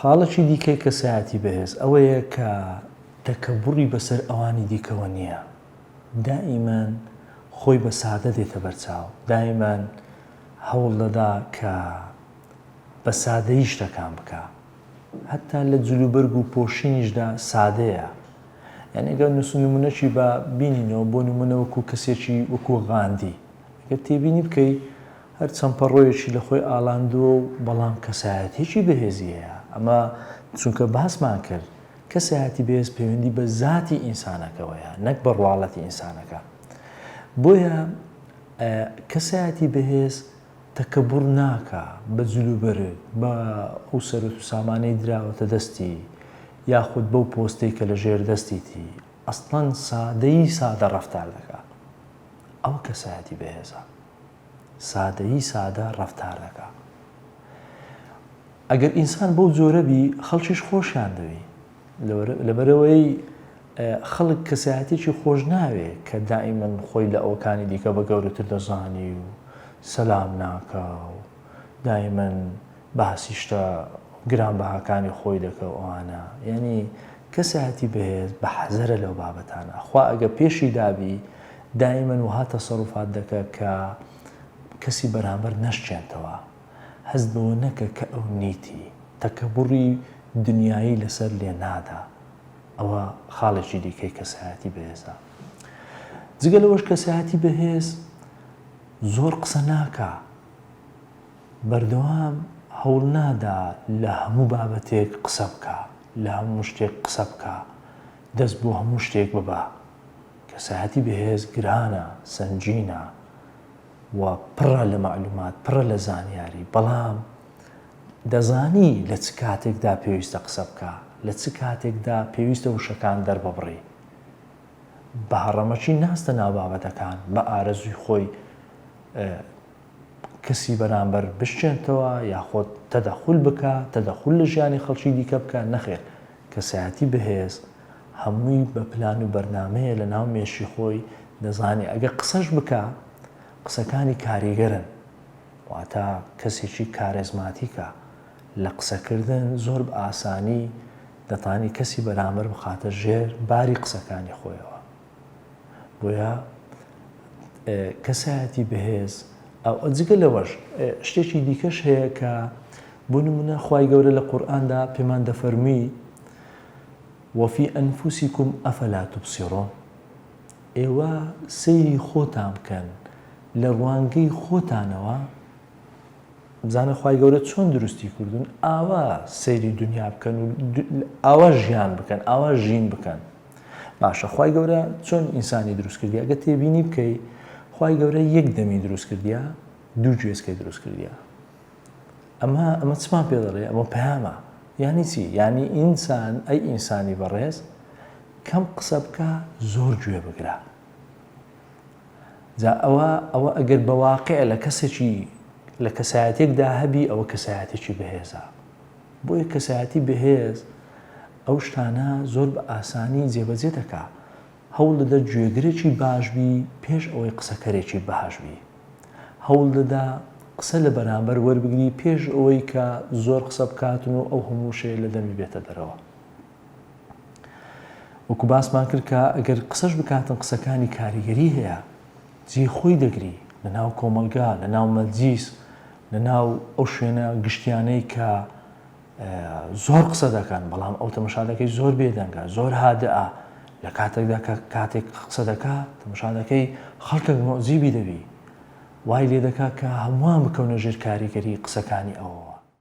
خاڵێکی دیکەی کەسایەتی بەهێز ئەوەیە کە تەکەبوڕی بەسەر ئەوانی دیکەوە نییە، دائیمەن خۆی بە سادە دێتە بەرچاو، دائیمەن هەوڵ دەدا کە بە سادەیی شتەکان بکا، هەتا لە جلوبەرگ و پۆشینیشدا سادەیە. یانی گەر نووس نمونەکی بە بینینەوە بۆ نمونە وەکو کەسێکی وەکو غاندی گەر تێبینی بکەی هەر چەند پەڕۆیەکی لە خۆی ئاڵاندووە و بەڵام کەسایەتیەکی بەهێزی هەیە ئەمە چونکە باسمان کرد کەسایەتی بەهێز پەیوەندی بە زاتی ئینسانەکەوەیە نەک بە ڕواڵەتی ئینسانەکە بۆیە کەسایەتی بەهێز تەکەبوڕ ناکا بە جلوبەرگ، بە ئەو سەروەت و سامانەی دراوەتە دەستی، یاخود بەو پۆستەی کە لە ژێر دەستیتی، ئەسڵەن سادەیی سادە ڕەفتار دەکا. ئەوە کەسایەتی بەهێزە. سادەیی سادە ڕەفتار دەکا. ئەگەر ئینسان بەو جۆرە بی، خەڵکیش خۆشیان دەوی. لەبەرئەوەی خەڵک کەسایەتیەکی خۆش ناوێ کە دائیمەن خۆی لە ئەوکانی دیکە بە گەورەتر دەزانی و سەلام ناکا و دائیمەن باسی شتە گرانبەهاکانی خۆی دەکە و ئەوانە یعنی کەسایەتی بەهێز بە حەزەرە لەو بابەتانە خوا ئەگە پێشی دابی دائیمەن وەها تەسەروفات دەکە کە کەسی بەرامبەر نەشکێنتەوە هەست بەوە نەکە کە ئەو نیتی تەکەبوڕی دنیایی لەسەر لێ نادا ئەوە خاڵێکی دیکەی کەسایەتی بەهێزە. جگە لەوەش کەسایەتی بەهێز زۆر قسە ناکا، بەردەوام هەوڵ نادا لە هەموو بابەتێک قسە بکا، لە هەموو شتێک قسە بکا، دەست بۆ هەموو شتێک ببا. کەسایەتی بەهێز گرانە، سەنگینە و پڕە لە مەعلومات، پڕە لە زانیاری، بەڵام دەزانی لە چ کاتێکدا پێویستە قسە بکا، لە چ کاتێکدا پێویستە وشەکان دەرببڕی. بە هەڕەمەکی ناستە ناو بابەتەکان، بە ئارەزووی خۆی کەسی بەرامبەر بشکێنتەوە یاخۆد تەدەخول بکا، تەدەخول لە ژیانی خەڵکی دیکە بکا، نەخێر، کەسایەتی بەهێز هەمووی بە پلان و بەرنامەیە لە ناو مێشکی خۆی دەزانێ ئەگەر قسەش بکا قسەکانی کاریگەرن. واتە کەسێکی کارێزماتیکە لە قسەکردن زۆر بە ئاسانی دەتانی کەسی بەرامبەر بخاتە ژێر باری قسەکانی خۆیەوە بۆیە کەسایەتی بەهێز ئەو جگە لەوەش شتێکی دیکەش هەیە کە بۆ نمونە خوای گەورە لە قورئاندا پێمان دەفەرمی وفی ئەنفسکم ئەفلا تبصرون ئێوە سەیری خۆتان بکەن لە ڕوانگەی خۆتانەوە بزانە خوای گەورە چۆن دروستی کردوون ئاوا سەیری دنیا بکەن و ئاوا ژیان بکەن ئاوا ژین بکەن باشە خوای گەورە چۆن ئینسانی دروست کردی ئەگە تێبینی بکەی خوای گەورە یەک دەمی دروست کردیا دوو گوێزکەی دروست کردیا ئەمە ئەمە چمان پێ دەڵێ ئەمە پەیامە یانی چی یانی ئینسان ئەی ئینسانی بەڕێز کەم قسە بکە زۆر گوێ بگرە جا ئەوە ئەوە ئەگەر بە واقع لە کەسێکی لە کەسایەتێکدا هەبی ئەوە کەسایەتێکی بەهێزە بۆیە کەسایەتی بەهێز ئەو شتانە زۆر بە ئاسانی جێبەجێ دەکا هەوڵ دەدە گوێگرێکی باش بی پێش ئەوەی قسەکەرێکی باش بی هەوڵ دەدا قسە لە بەرامبەر وەربگری پێش ئەوەی کە زۆر قسە بکاتن و ئەو هەموو شەیە لە دەمی بێتە دەرەوە وەکو باسمان کرد کە ئەگەر قسەش بکاتن قسەکانی کاریگەری هەیە جێی خۆی دەگری لە ناو کۆمەڵگا لە ناو مەجلیس لە ناو ئەو شوێنە گشتیانەی کە زۆر قسە دەکەن بەڵام ئەو تەمەشا دەکەی زۆر بێدەنگە زۆر هادئە لە کاتێکدا کە کاتێک قسە دەکا تەمەشا دەکەی خەڵکێک مۆزیبی دەبی وای لێ دەکا کە هەمووان بکەونە ژێر کاریگەری قسەکانی ئەوەوە.